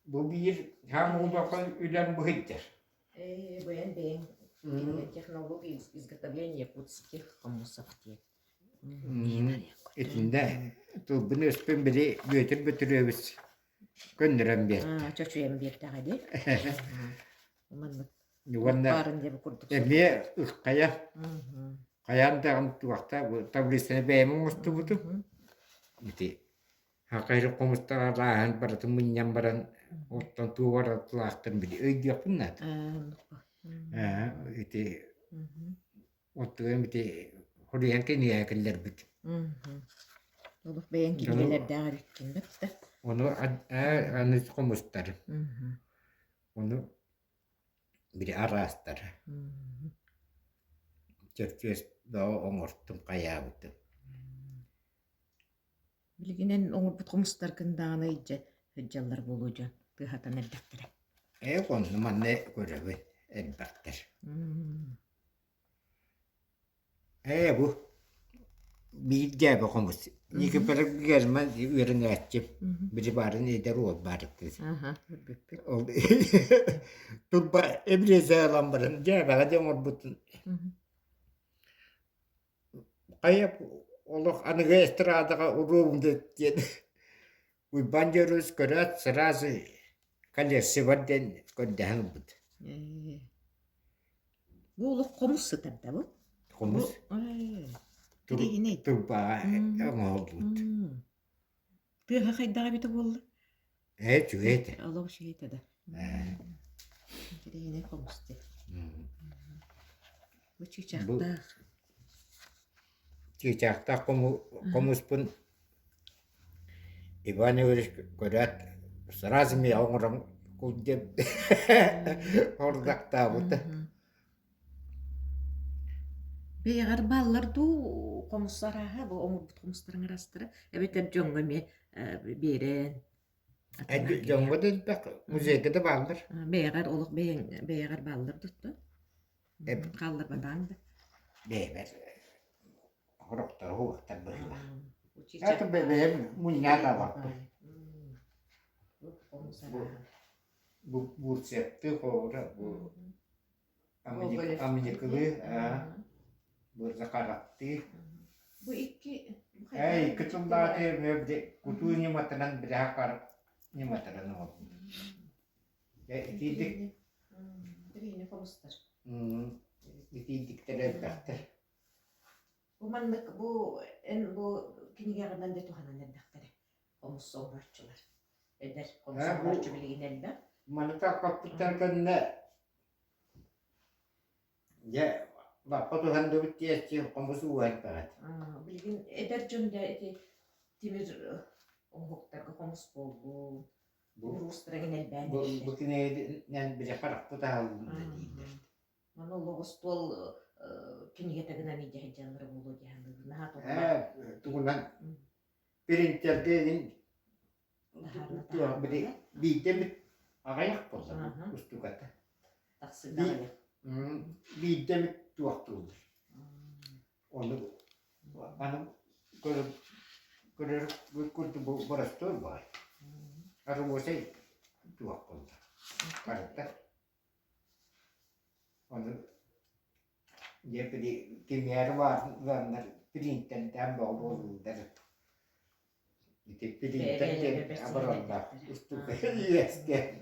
Бу биир хаам улахан үлэм быһыйдар. Ээ, бэйэн бэйэҥ технология изготовления якутских хомусов диэн. Итиннэ тылбын-өспүн били Бүөтүр Бөтүрүөбүс көннөрөн биэртэ. Чочуйан биэртэҕэ дии. Маннык Уонна баарын диэби курдук. эмиэ ыххайа хайаан даҕаны туохта таблицаны бэйэм оҥостубутум. Ити хахайры хомустар арааһын барытын мунньан баран оттон туох уратылаахтарын били өйдүөхпүн наада. Ити Оттугам ити хоруйан кинигэ киллэрбит. Олох бэйэҥ кинигэлэрдээх эбиккин да. Ону аны хомустар. Ону били араастар. Чөрчүөс бөҕө оҥортум хайаабытым. Билигин эн оҥорбут хомустаргын даҕаны илдьэ сылдьаллар буолуо дьон тыаһатан эрдэхтэрэ. Ээ онно манна көрөбүн элбэхтэр. Ээ бу биир дьээбэ хомус. Никифор Герман үөрэнээччим. Били баарын эдэр уол баар этэ. Ол турба эбириэзэ ылан баран дьээбэҕэ дьэ оҥорбутун Хайа олох аныгы эстрадаҕа уруубун диэн Уйбаан Дьоруус көрөөт сразу коллекциябар диэн көрдөһөн ылбыт. Бу олох хомус сытар да бу? Хомус. Турбаҕа оҥоһуллубут. Тыаһа хайдаҕа эбитэ буолла? Ээ, үчүгэй этэ. Олох үчүгэй этэ да. Интэриэһинэй хомус дии. Бу чыычаахтаах. Чыычаахтаах хомуспун Иван Егорович көрөөт сразу миэхэ оҥорон кул диэн ордахтаабыта. Бэйэҕэр бааллар дуу хомус арааһа бу оҥорбут хомустарыҥ араастара эбэтэр дьоҥҥо эмиэ биэрэн Дьоҥҥо да элбэх, музейга да бааллар. Бэйэҕэр олох бэйэҥ бэйэҕэр бааллар дутта хаалларбатаҕыҥ да Бэйэбэр сорохторо уһуктар быһыылаах. Это бэйэм мунньаан аҕалбыппын. Бу бурцептыы холобура бу Амньыкылыы, бу Захаровтыы. Бу икки Ээ, икки тыллааты кутуу ньыматынан билэһэ харах ньыматынан оҥорбут. Итиидик Итиини хомустар. Итиидиктэр элбэхтэр. Бу маннык бу эн бу кинигэҕинэн да туһанан эрдэхтэрэ. Хомус оҥорооччулар. Эдэр хомус оҥорооччу билигин элбэх. Маны тарпаппыттар кэннэ Дьэ, баппа туһандыбыт диэччи хомус ууһа элбэҕэ Билигин эдэр дьон дьэ ити тимир оҥоһуктарга хомус буоллун, тимир уустара гин элбээн Бу бу кинигэнэн били харахпыт аһыллында дииллэр. Маны олох остуол кинигэтэ гынан илдьэ сылдьаллара буолуо дии саныыбын. Наһаа Ээ, тугунан принтергэ иһин Били биирдэ эмит аҕыйах буолла устуката. Биирдэ эмит туохтууллар. Ону аны көрөр көрөр курдук бу боростуой баар. Арыбуосай туох буолла. Барыта. Ону дьэ били кимиэри баарыннар принтердээн бөҕө буоллулар. Ити принтер диэн абыраллаах устука иэстээн.